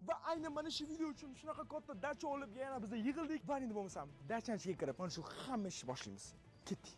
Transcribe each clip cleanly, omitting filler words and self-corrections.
Va aynan mana shu video uchun shunaqa katta dacha olib yana biz yig'ildik. Va endi bo'lmasam dachani ichiga kirib, mana shu hamma ishni boshlaymiz. Ketdik.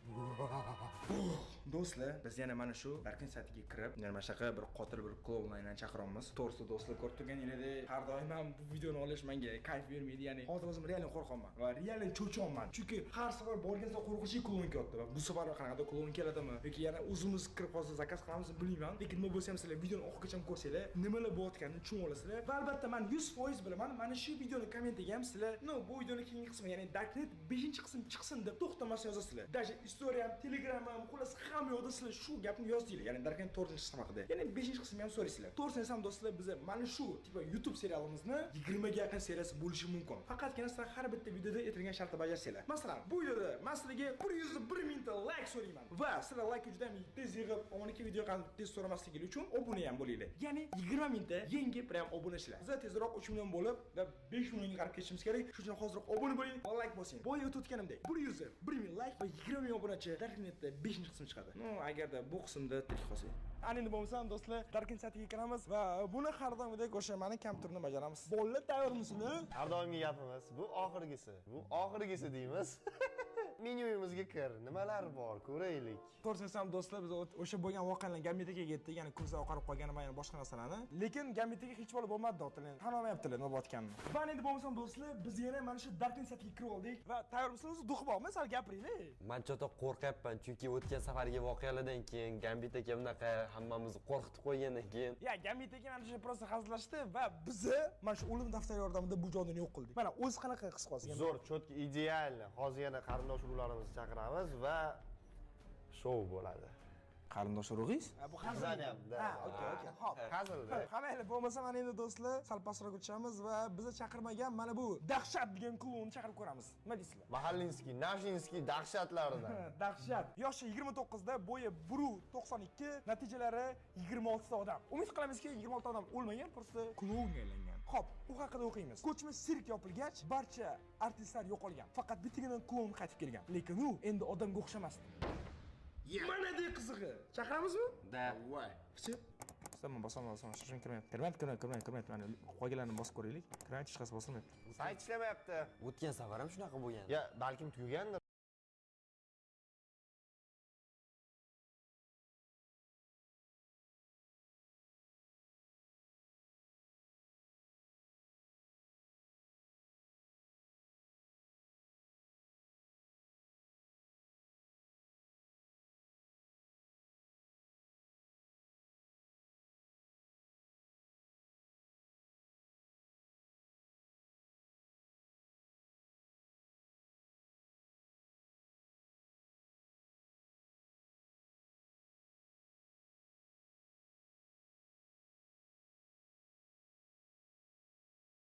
Do'stlar, biz yana mana shu Darknet saytiga kirib, yana mana shunaqa bir qotil, bir klounlarni chaqiramiz. To'g'risi do'stlar, ko'rib turganingizdek, har doim ham bu videoni olish menga kayf bermaydi. Ya'ni hozir o'zim реально qo'rqaman va реально cho'chiyapman. Chunki har safar borgan safar qo'rqinchli kloun kelyapti va bu safar qanaqadir kloun keladimi yoki yana o'zimiz kirib hozir zakaz qilamiz bilmayman. Lekin nima bo'lsa ham sizlar videoni oxirigacha ko'rsanglar, nimalar bo'layotganini tushunib olasizlar. Va albatta men 100% bilaman, mana shu videoni kommentiga ham sizlar, no, bu videoni keyingi qismi, ya'ni Darknet 5-qism chiqsin deb to'xtamasdan yozasizlar. Даже istoriyam, Telegramim, xullas hamma yoqda sizlar shu gapni yozdinglar. Ya'ni Darknet 4-qism haqida. Ya'ni 5-qismni ham so'raysizlar. To'g'risini aytsam do'stlar, biz mana shu tipa YouTube serialimizni 20 ga yaqin seriyasi bo'lishi mumkin. Faqatgina sizlar har bitta videoda aytilgan shartni bajarsanglar. Masalan, bu videoda men sizlarga 101 mingta like so'rayman. Va sizlar like juda ham tez yig'ib, 12 video qanday tez so'ramasligingiz uchun obuna ham bo'linglar. Ya'ni 20 mingta yangi prям obunachilar. Biz tezroq 3 million bo'lib va 5 millionga qarab ketishimiz kerak. Shuning uchun hozirroq obuna bo'ling va like bosing. Boya o'tganimdek 101 ming like va 20 ming obunachi Darknetda 5-qism chiqadi. No, agarda bu qismda tirik qolsak. Ana endi bo'lmasam do'stlar, Darknet saytiga kiramiz va buni har doimgidek o'sha meni kompyuterimda bajaramiz. Bolalar tayyormisizlar? Har doimgi gapimiz, bu oxirgisi. Bu oxirgisi deymiz. Menyumizga kir, nimalar bor ko'raylik. To'g'risini aytsam do'stlar, biz o'sha bo'lgan voqealarni Gambitaga yetdik, ya'ni ko'zlar oqarib qolgani va yana boshqa narsalarni. Lekin Gambitaga hech bola bo'lmadi, do'stlar, tan olmayaptilar nima bo'layotganini. Va endi bo'lmasam do'stlar, biz yana mana shu Darknet saytiga kirib oldik va tayyormisizlar? O'zi duh bormi? Sal gapiringlar. Men cho'ta qo'rqyapman, chunki o'tgan safargi voqealardan keyin Gambit aka bunaqa hammamizni qo'rqitib qo'ygandan keyin. Ya Gambit aka mana shu prosta hazillashdi va bizni mana shu o'lim daftari yordamida bu jonini yo'q qildik. Mana o'zi qanaqa his qilasiz? Zo'r, cho'tki, ideal. Hozir yana qarindosh urug'larimizni chaqiramiz va shou bo'ladi. Qarindosh urug'ingiz? Bu hazil. Ha, okey, okey. Xo'p. Hazilda. Ha, mayli, bo'lmasa mana endi do'stlar, sal pastroq tushamiz va bizni chaqirmagan mana bu dahshat degan klounni chaqirib ko'ramiz. Nima deysizlar? Mahallinskiy, Nashinskiy dahshatlaridan. Dahshat. Yoshi 29 da, bo'yi 1.92, natijalari 26 ta odam. Umid qilamizki, 26 ta odam o'lmagan, prosta klounga aylangan. Xo'p, u haqida o'qiymiz. Ko'chma sirk yopilgach, barcha artistlar yo'qolgan. Faqat bittagina kloun qaytib kelgan. Lekin u endi odamga o'xshamasdi. Mana de qizig'i. Chaqiramizmi? Da. Voy. Всё. Tamam, bosaman, bosaman. Shoshmang, kirmayapti. Kirmayapti, kirmayapti, kirmayapti, kirmayapti. Mana qolganlarni bosib ko'raylik. Kirmayapti, hech qaysi bosilmayapti. Sayt ishlamayapti. O'tgan safar ham shunaqa bo'lgan. Ya, balkim tugagandir.